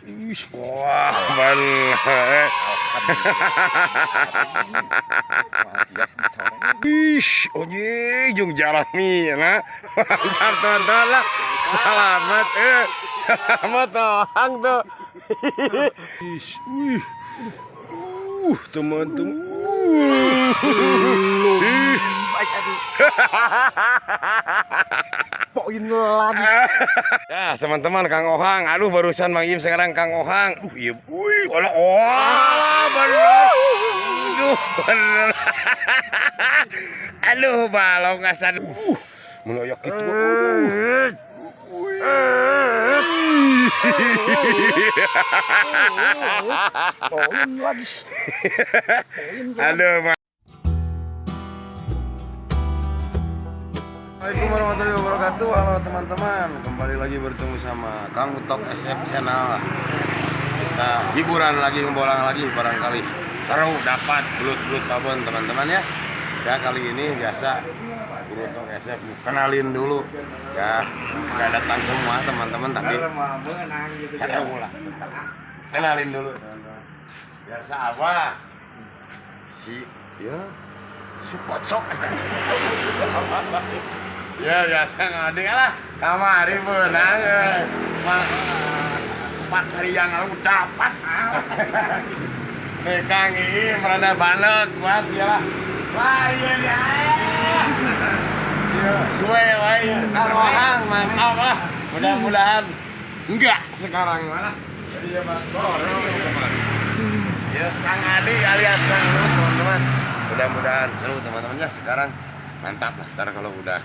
Ih, wah, bener. Ih, onyeng jeung jarami nah. Mantap teman-teman lah. Selamat eh. Selamat orang tuh. Ih, wih. Teman-teman. Ih. Poin lagi. Ya, teman-teman Kang Ohang. Aduh, barusan Mang Im sekarang Kang Ohang. Duh, iya. Wih, olah, olah, bener. Aduh, bener. Aduh, balong asan. Mun aya kitu. Aduh. Wih. Poin lagi. Poin lagi. Aduh, Ma. Assalamualaikum warahmatullahi wabarakatuh. Halo teman-teman, kembali lagi bertemu sama Kang Utok SF Channel. Kita hiburan lagi, ngebolang lagi barangkali seru dapat belut-belut babon teman-teman ya. Ya kali ini biasa Guru Utok SF kenalin dulu ya, nggak datang semua teman-teman tapi seru lah. Kenalin dulu teman-teman. Biasa apa? Si ya Sukocok. Ya biasa ngadi lah kamari beunang mah 4 hari yang lalu dapat. Nih Kang ini merada baleg buat ya lah. Wah iya ya. Ya suwe wae Kang Ohang mantap lah. Mudah-mudahan enggak sekarang malah. Iya Bang. Ya Kang Adi alias Kang Lu teman-teman. Mudah-mudahan seru teman-teman ya sekarang mantap lah. Ntar kalau udah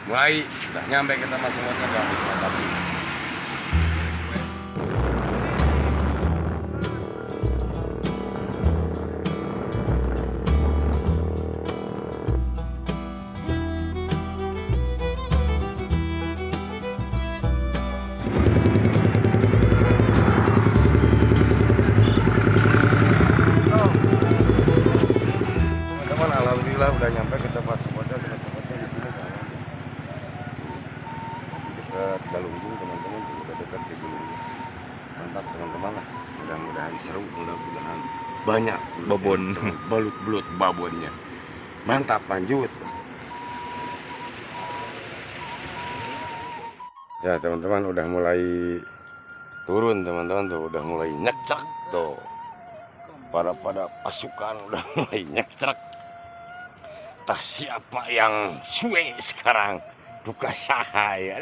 mulai udah nyampe kita masuk semuanya mantap sih. Teman-teman, alhamdulillah udah nyampe ke tempat spotnya. Tempat spotnya di sini kan. Di dekat Galunggung teman-teman, udah dekat di Galunggung. Mantap teman-teman lah. Mudah-mudahan seru, mudah-mudahan banyak Babon. Belut-belut babonnya. Mantap, lanjut. Ya teman-teman udah mulai turun teman-teman tuh, udah mulai nyekcek tuh. Pada pasukan udah mulai nyekcek. Entah siapa yang suwe sekarang duka saha ya.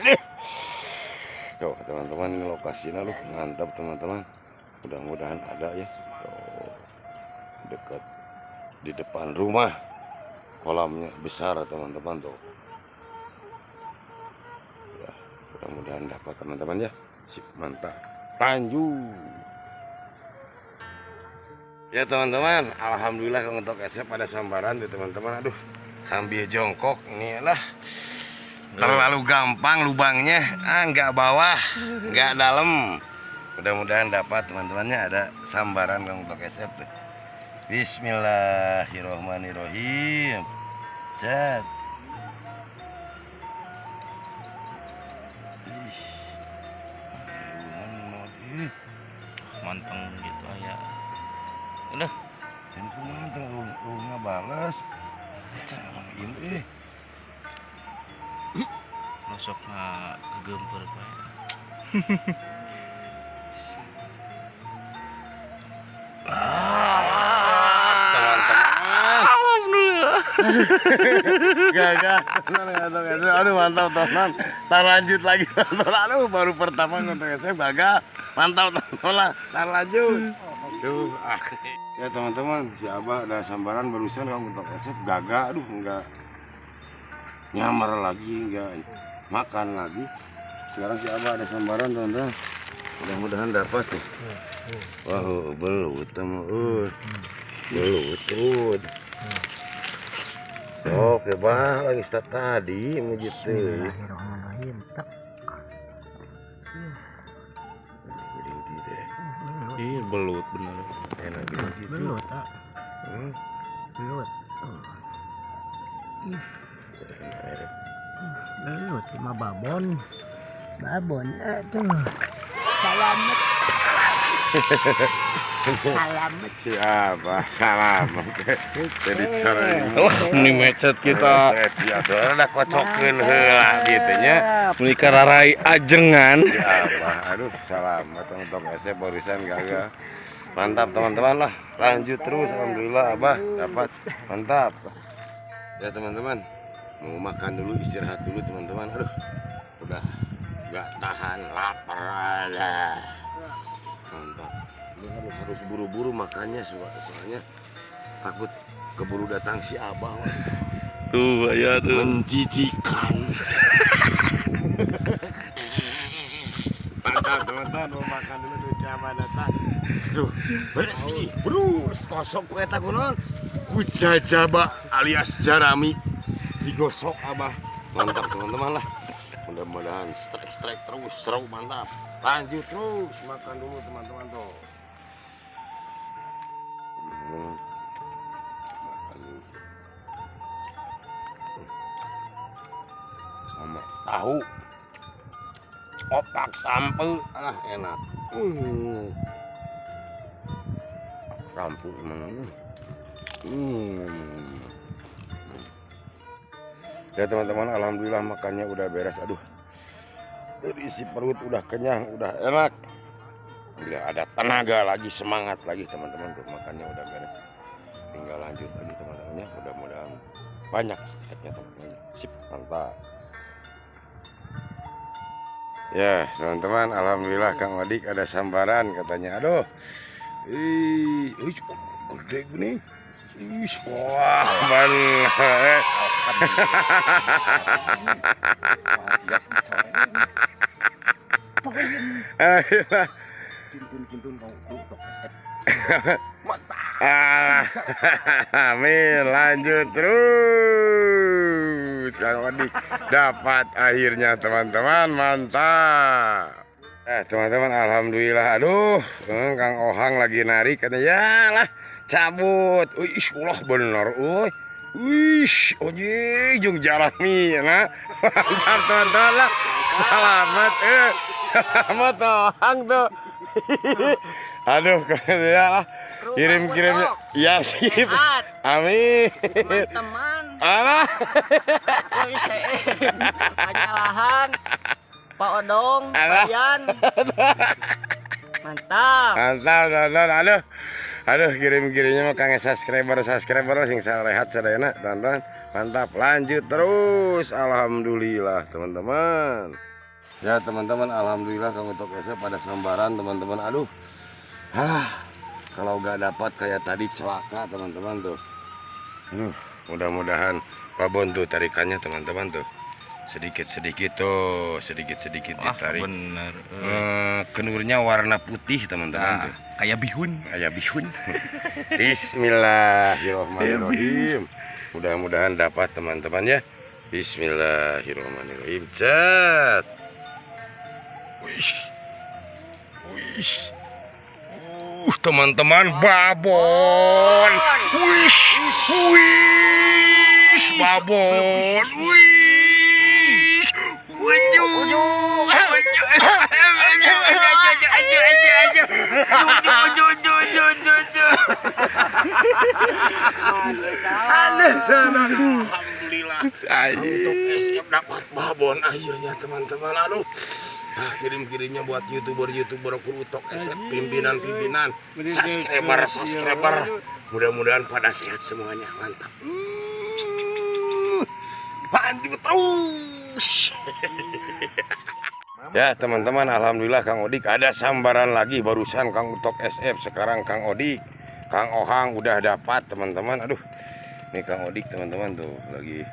Tuh teman-teman ini lokasinya loh, mantap teman-teman. Mudah-mudahan ada ya. Tuh, dekat di depan rumah. Kolamnya besar teman-teman tuh. Ya, mudah-mudahan dapat teman-teman ya. Sip, mantap. Lanjut. Ya teman-teman, alhamdulillah Kang Utok SF ada sambaran tuh teman-teman. Aduh, sambil jongkok ini lah. Terlalu gampang lubangnya, nggak bawah, nggak dalam. Mudah-mudahan dapat teman-temannya, ada sambaran Kang Utok SF tuh. Bismillahirrohmanirrohim. Set. Ih, Manteng gitu ya. Udah. Dan kumaha lu ngabales. Can emang ieu euy. Masuk kegempur Pak. Teman-teman. Alhamdulillah. Gagal. Aduh mantap teman. Tar lanjut lagi teman. Aduh baru pertama ngontok saya gagal. Mantap teman lah. Tar lanjut. Duh, ah. Ya teman-teman, si Abah ada sambaran barusan kamu untuk SF gagal. Aduh enggak nyamar lagi, enggak makan lagi. Sekarang si Abah ada sambaran teman-teman. Mudah-mudahan dapat tuh. Wah, belut teman. Belut. Oke, bah lagi start tadi mujid teh. Bismillahirrahmanirrahim. Tek. Iya, belut bener. Enak gitu. Belut, ah. Belut. Belut lima babon. Babon tuh. Selamat. Salamat. Siapa? Salamat. Jadi cara Wah, ini macet kita. Ya, udah kocokeun heula gitu nya. Meni kararai ajengan. Ya Allah, aduh, selamat untuk SF barusan gagal. Mantap teman-teman lah. Lanjut terus, alhamdulillah Abah dapat. Mantap. Ya teman-teman, mau makan dulu, istirahat dulu teman-teman. Aduh, udah nggak tahan lapar ada. Mantap. Ini harus buru-buru makannya soalnya takut keburu datang si Abah. Tuh, ya tuh. Menjijikan. Mantap teman-teman, mau makan dulu tuh si Abah datang. Duh, bersih, brus, kosong kue takunon. Kujajaba alias jarami digosok Abah. Mantap teman-teman lah. Mudah-mudahan strike-strike terus, seru mantap. Lanjut terus makan dulu teman-teman tuh. Makan dulu. Sama tahu, opak sampe, alah enak. Sampe emang. Ya teman-teman, alhamdulillah makannya udah beres. Aduh, isi perut udah kenyang, udah enak, udah ada tenaga lagi, semangat lagi teman-teman tuh, makannya udah beres. Tinggal lanjut lagi teman-temannya, mudah-mudahan banyak strike-nya teman-teman. Sip, mantap. Ya teman-teman, alhamdulillah Kang Odik ada sambaran katanya. Aduh, ih, gede gini. Ih, wah, bener. Amin, lanjut terus. Kang Odik dapat akhirnya teman-teman, mantap. Teman-teman, alhamdulillah. Aduh, Kang Ohang lagi narik katanya, ya lah, cabut. Wih, Allah bener, woi. Wih, ojek jeung jarami nah. Mantap teman-teman lah. Selamat selamat Ohang tuh. Aduh, ya lah. Kirim-kirimnya. Ya sip. Amin. Teman-teman. Alah. Penyalahan. Pak Odong, Pak Yan. Mantap. Mantap, teman-teman. Aduh. Aduh, kirim-kirimnya mah kang subscriber sing sarehat sadayana, teman-teman. Mantap, lanjut terus. Alhamdulillah, teman-teman. Ya, teman-teman, alhamdulillah Kang Utok SF pada sambaran, teman-teman. Aduh. Alah, kalau gak dapat kayak tadi celaka, teman-teman tuh. Aduh, mudah-mudahan babon tuh tarikannya, teman-teman tuh. Sedikit-sedikit tuh, sedikit-sedikit ditarik. Bener. Kenurnya warna putih, teman-teman tuh. Kayak bihun. Kayak bihun. Bismillahirrahmanirrahim. Mudah-mudahan dapat teman-teman ya. Bismillahirrahmanirrahim. Cet. Wih. Wih. Teman-teman, babon. Wih. Wih. Babon. Wih. Alhamdulillah. Untuk SF dapat babon akhirnya teman-teman. Aduh. Nah, kirim-kirimnya buat youtuber-youtuber Utok SF, pimpinan-pimpinan, subscriber-subscriber. Mudah-mudahan pada sehat semuanya. Mantap. Lanjut terus. Ya teman-teman, alhamdulillah Kang Odik ada sambaran lagi barusan Kang Utok SF, sekarang Kang Odik, Kang Ohang udah dapat teman-teman. Aduh, ini Kang Odik teman-teman tuh lagi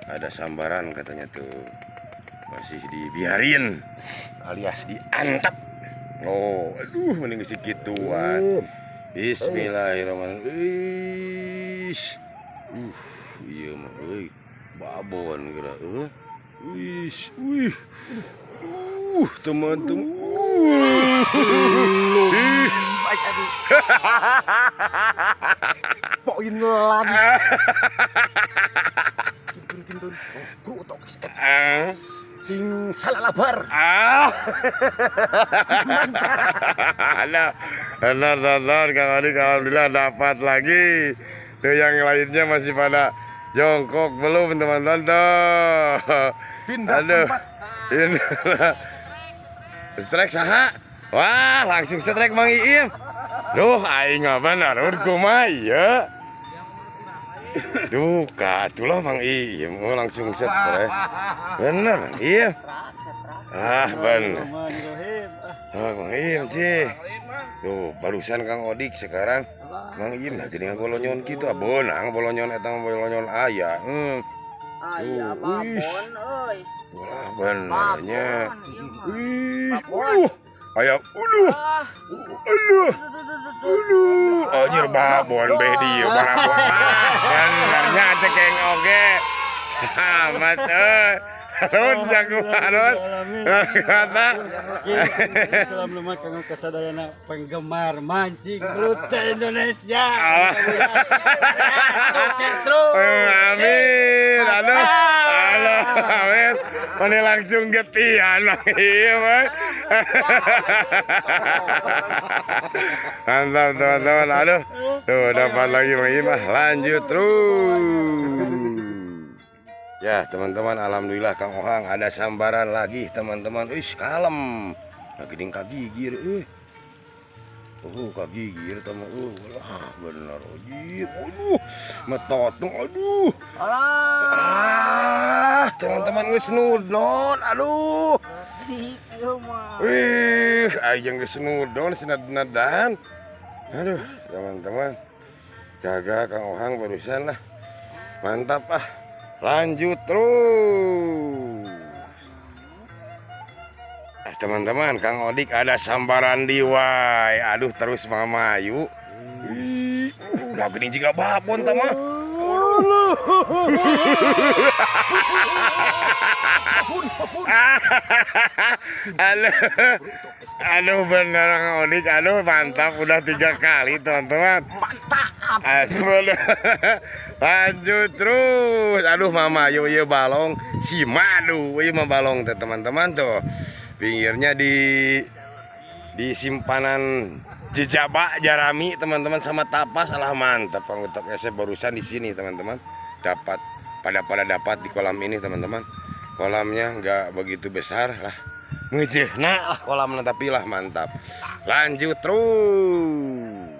ada sambaran katanya tuh, masih dibiarin alias diantap. Oh, aduh, mending segituan. Bismillahirrahmanirrahim. Iya mah euy, babon geura euy. Wih, wih. Teman-teman. Poin lagi. Kintun. Kru Utok SF. Sing salalabar. Ah. Nah, benar, benar, Kang Odik alhamdulillah dapat lagi. Tuh yang lainnya masih pada jongkok belum teman-teman tuh. Pindah Aduh. tempat. Pindah. Strike saha? Wah, langsung strike Mang Iim. Duh, aing mah bener kumaha ieu. Duh, katulah Mang Iim oh, langsung strike. Bener, Mang Iim. Ah, bener. Ah, Mang Iim, Ci. Tuh, barusan Kang Odik sekarang Mang Iim nah gini bolonyon kitu ah beunang bolonyon eta mah bolonyon aya. Aya Tuh, wih. babon euy. Wah, benernya. Babon ieu mah. Wih, Babon. aduh. Aya, aduh. Ah, Aduh. Aduh. Anjir babon beh dieu babon. Benernya cekeng oge. Sama euy. Terus jago harun. Kata. Salam lumat kanggo kasadayana penggemar mancing belut Indonesia. Sukses terus. Amin. Aduh. Aduh, amin. Mana langsung getihan iya, Bang. Mantap teman-teman. Aduh. Tuh dapat lagi Bang Imah. Lanjut terus. Ya teman-teman, alhamdulillah Kang Ohang ada sambaran lagi teman-teman. Ih, kalem. Nah geuning kagigir euy. Tuh kagigir teman. Wah, bener ojir. Aduh, metotong aduh. Alah. Ah, teman-teman geus nudon. Aduh. Ieu mah. Wih, aing geus nudon senad-nadan. Aduh, teman-teman. Gagal Kang Ohang barusan lah. Mantap ah. Lanjut terus. Teman-teman, Kang Odik ada sambaran diwai. Aduh, terus mamayu. Ih, udah gini juga babon tama. Aduh, aduh bener Kang Odik, aduh mantap udah 3 kali teman-teman. Mantap. Aduh, lanjut terus. Aduh mama, yo yo balong si madu, ieu mah balong teh teman-teman tuh. Pinggirnya di simpanan jejaba jarami teman-teman sama tapas. Alah mantap Bang Utok SF barusan di sini teman-teman. Dapat pada dapat di kolam ini teman-teman. Kolamnya nggak begitu besar lah. Ngejehna lah kolamnya tapi lah mantap. Lanjut terus.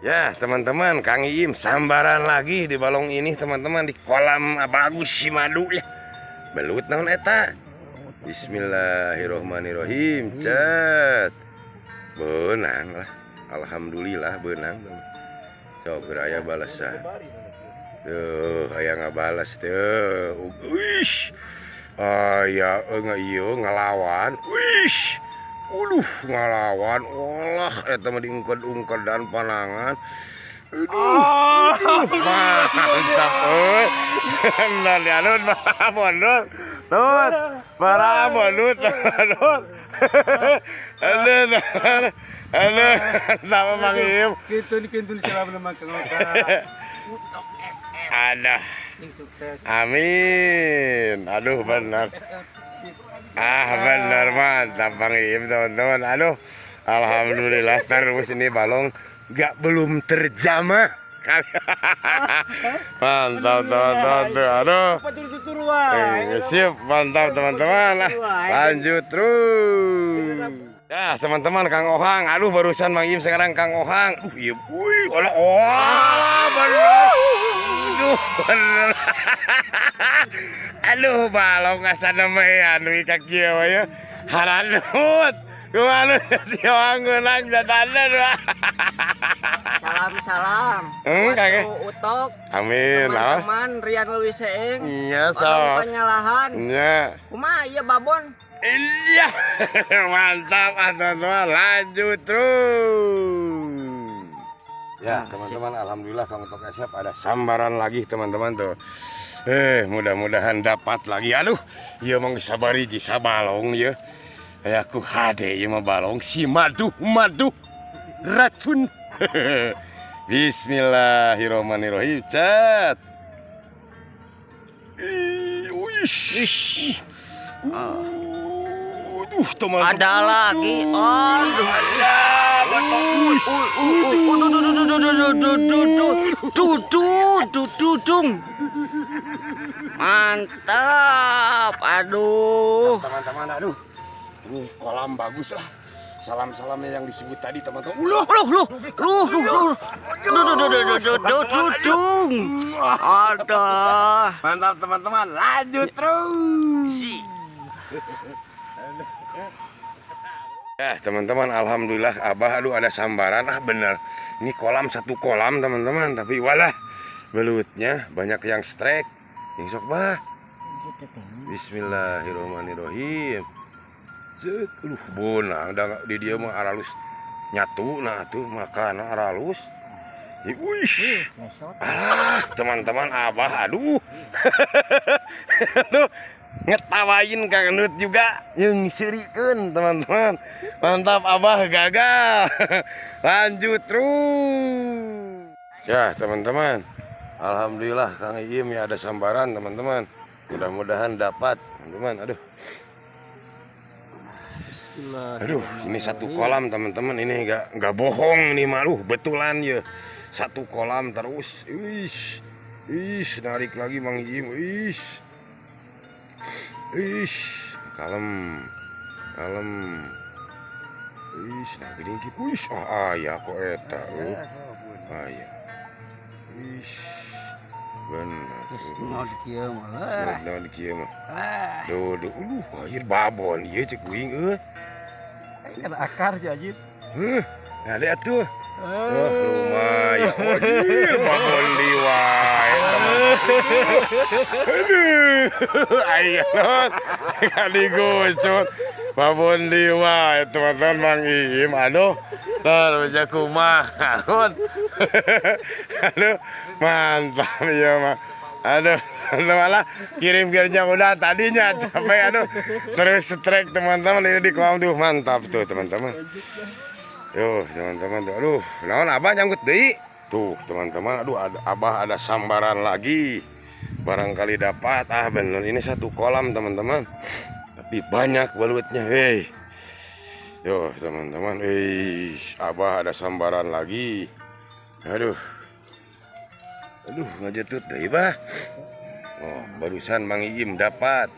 Ya teman-teman, Kang Iim sambaran lagi di balong ini teman-teman, di kolam bagus si madu lah. Belut naon eta? Bismillahirrohmanirrohim. Cet. Benang lah. Alhamdulillah benang. Coba aya balasan. Tuh, aya ngabalas tuh. Wih. Aya ieu ngelawan. Wih. Uluh ngelawan. Olah eta mah diungked-ungked dan panangan. Aduh, aduh, mantap euy. Nah, dialun bondur. Nut, para bondur, nut. Aduh, aduh, nama Mang Iim. Kintun salam nama Kang Utok SF. Aduh. Sing sukses. Amin. Aduh benar. Ah benar mantap Bang Iim teman-teman. Aduh, alhamdulillah terus ini balong nggak belum terjamah. Mantap teman-teman. Aduh. Siap, mantap teman-teman. Lanjut terus. Ya teman-teman, Kang Ohang. Aduh barusan Mang Iim sekarang Kang Ohang. Iya, wih, olah, olah, bener. Aduh, bener. Aduh, balong asa nemean we ka kieu we ya. Haranut. Kumaha si wangunan jadana. Salam-salam. Kakek. Utok. Amin. Teman-teman Rian Leuwih Seeng. Iya, sok. Penyalahan. Iya. Kumaha ieu babon? Iya. Mantap teman-teman. Lanjut terus. Ya, teman-teman, alhamdulillah Kang Utok SF ada sambaran lagi teman-teman tuh. Mudah-mudahan dapat lagi. Aduh, ieu mah geus sabariji sabalong ieu. Aya ku hade ieu mah balong si madu madu racun. Bismillahirrahmanirrahim. Cet. Ih, uish. Duh, teman-teman. Ada lagi. Aduh. Alah, betul. Duh. Mantap. Aduh. Teman-teman, aduh. Ini kolam bagus lah. Salam-salamnya yang disebut tadi, teman-teman. Uluh. Luh, luh, luh, luh, luh. Duh, duh, duh, duh, duh, duh, duh, dung. Ada. Mantap, teman-teman. Lanjut terus. Si. Ya, teman-teman, alhamdulillah Abah aduh ada sambaran. Ah, bener. Ini kolam satu kolam, teman-teman, tapi walah belutnya banyak yang strike. Yang sok bah. Bismillahirrahmanirrahim. Cet, bonang da di dia mah aralus nyatu nah tuh makan aralus. Wih. Alah, teman-teman Abah aduh. Aduh, ngetawain Kang Endut juga yang serikeun teman-teman. Mantap Abah gagal. Lanjut terus. Ya, teman-teman. Alhamdulillah Kang Iim ya ada sambaran teman-teman. Mudah-mudahan dapat, teman-teman. Aduh. Aduh, ini satu kolam teman-teman, ini nggak bohong nih malu, betulan ya. Satu kolam terus. Wih. Ih, narik lagi Mang Iim. Ih. Ih, kalem. Kalem. Ih, nah gini gitu. Wih, ah aya kok eta. Aya. Ih. Bener. Naon kieu mah. Naon kieu mah. Duh, duh, anjir babon ieu cek uing euy. Kan akar sih anjir. Heuh, nah lihat tuh. Wah, lumayan. Anjir, babon liwai. Aduh, aya naon. Kadigocot. Babon liwai, teman-teman Mang Iim. Aduh, terus kumaha. Aduh, mantap ya mah. Aduh, malah kirim-kirimnya udah tadinya capek aduh. Terus strike teman-teman ini di kolam tuh mantap tuh teman-teman. Tuh teman-teman tuh aduh, naon Abah nyangkut deui. Tuh teman-teman, aduh ada, Abah ada sambaran lagi. Barangkali dapat. Ah bener ini satu kolam teman-teman. Tapi banyak belutnya, hei. Tuh teman-teman, Abah ada sambaran lagi. Aduh. Aduh, ngajetut deh, Bah. Oh, barusan Mang Iim dapat.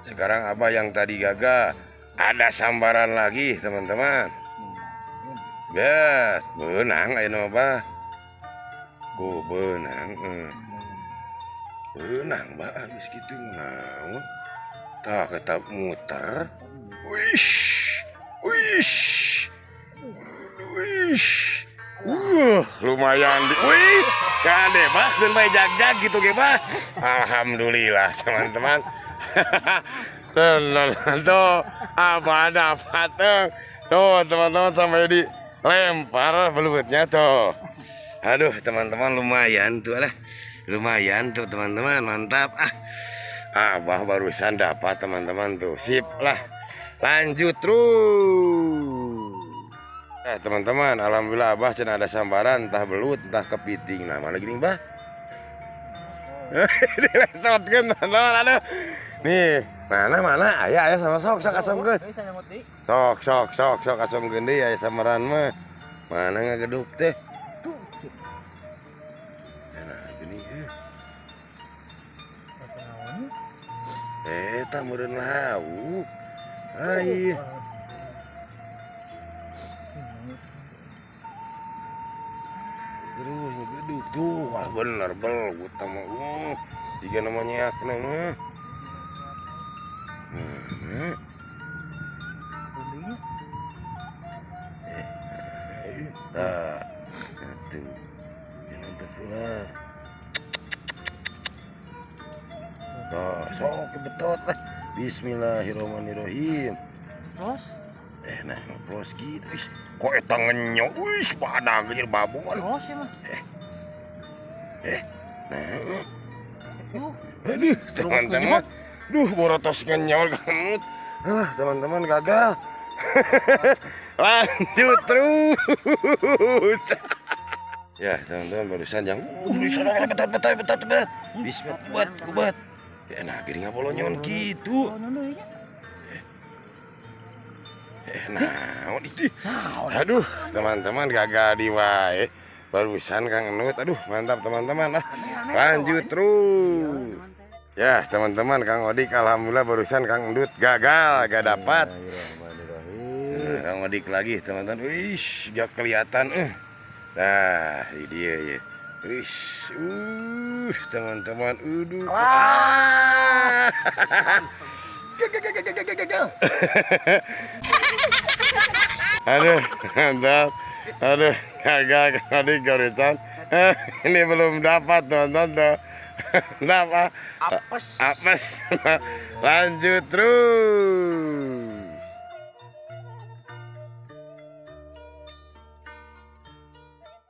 Sekarang Abah yang tadi gagal. Ada sambaran lagi, teman-teman. Bet, benang ayeuna mah, Bah. Go benang. Benang, Bah, geus kitu naon. Tah ketap muter. Wih. Wih. Wih. Lumayan di. Wih. Kade bah, keun bae jag-jag gitu ge bah. Alhamdulillah teman-teman. Tenang tuh, apa dapat tuh. Tuh teman-teman sampai dilempar belutnya tuh. Aduh teman-teman lumayan tuh lah. Lumayan tuh teman-teman, mantap ah. Abah barusan dapat teman-teman tuh. Sip lah. Lanjut terus. Ya teman-teman, alhamdulillah Abah cenah ada sambaran, entah belut, entah kepiting. Nah, mana gini, Bah? Dilesotkeun teman-teman, aduh. Nih, mana aya aya sama sok sok asomkeun. Sok sok sok sok asomkeun deui aya sambaran mah. Mana ngageduk teh? Nah, gini eh. Eta meureun lauk. Ai. Terus ngegeduk tuh, wah bener belut sama jika namanya akna mah. Mana? Nah, tuh, jangan terpula. Tuh, sok betot lah. Bismillahirrahmanirrahim. Terus? Nah, ngeplos gitu. Ih, kok eta ngenyok? Wih, badag anjir babon. Terus ya mah. Nah. Aduh, teman-teman. Duh, borotos ngenyol kamu. Alah, teman-teman gagal. Lanjut terus. Ya, teman-teman barusan yang di sana betot betot betot betot. Bismillah kubat kubat. Ya nah, gini ngabolonyon gitu. Naon itu? Aduh, teman-teman, gagal deui wae. Barusan Kang Endut, aduh, mantap, teman-teman. Ah, lanjut terus. Ya, teman-teman, Kang Odik alhamdulillah barusan Kang Endut gagal, gak dapat. Nah, Kang Odik lagi, teman-teman. Wih, gak kelihatan eh. Nah, ini dia ya. Wih, teman-teman, aduh. Ah. Gagal. Aduh, mantap. Aduh, gagal Kang Odik barusan. Ini belum dapat, teman-teman tuh. Kenapa? Apes. Apes. Lanjut terus.